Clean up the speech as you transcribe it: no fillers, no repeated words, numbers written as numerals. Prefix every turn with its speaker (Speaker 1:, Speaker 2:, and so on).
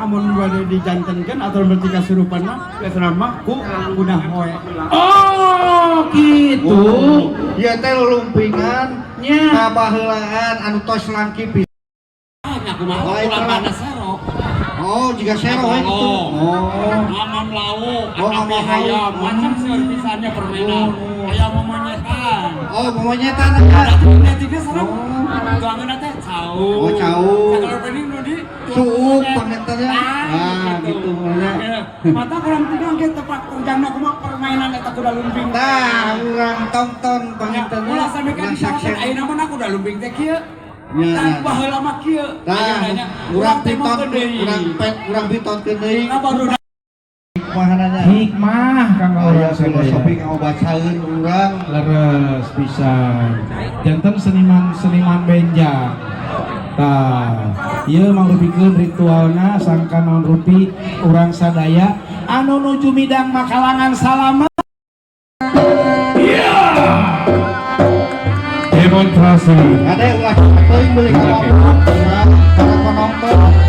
Speaker 1: Amun bade dijantenkeun atau berarti kasurupan mah biasana mah ku kuda hoe.
Speaker 2: Oh, gitu.
Speaker 3: Ieu teh lulumpingan
Speaker 2: Nya.
Speaker 3: Kabaheulaan anu tos langki pisan.
Speaker 4: Nya kumaha
Speaker 3: Oh,
Speaker 4: ulah
Speaker 3: itu.
Speaker 4: Mana sero.
Speaker 3: Oh, jiga sero we gitu. Oh.
Speaker 4: Ngamam lauk,
Speaker 3: Oh,
Speaker 4: atau
Speaker 3: ngamam
Speaker 4: hayam,
Speaker 3: lauk.
Speaker 4: Macam seueur pisannya permainan.
Speaker 3: Oh.
Speaker 4: Hayam momonyetan.
Speaker 3: Oh, momonyetan.
Speaker 4: Ada tiga sareng.
Speaker 3: Oh.
Speaker 4: Tuangeuna teh cau.
Speaker 3: Oh, cau.
Speaker 4: Sagala pening nu di
Speaker 3: Suuk panginten nya.
Speaker 4: Ah,
Speaker 3: Nah, gitu nya.
Speaker 1: Mata kurang tiga engke tepak terjangna kumaha permainan eta kuda lumping.
Speaker 3: Tah, urang tonton panginten nya.
Speaker 4: Ulah sampe ka
Speaker 3: Urang
Speaker 4: disalakeun
Speaker 3: saksen.
Speaker 4: Ayeuna mah kuda lumping teh kieu.
Speaker 3: Nya,
Speaker 4: Tah
Speaker 3: nya.
Speaker 4: Baheula mah kieu.
Speaker 3: Tah,
Speaker 4: Ayeuna nya
Speaker 3: urang
Speaker 4: teh
Speaker 3: piton,
Speaker 4: deui.
Speaker 3: Urang pet, urang pitonkeun deui.
Speaker 4: Nah, baru
Speaker 3: Kumahananya?
Speaker 2: Hikmah kang
Speaker 3: Aya
Speaker 2: urang sadaya.
Speaker 3: Filosofi ngabacaeun urang.
Speaker 2: Leres pisan. Janten seniman-seniman benjang. Tah, ieu mangrupikeun ritualna sangkan naon rupi urang sadaya anu nuju midang makalangan salamet.
Speaker 5: Iya. Demonstrasi.
Speaker 3: Ada ulah teuing beli ka para penonton.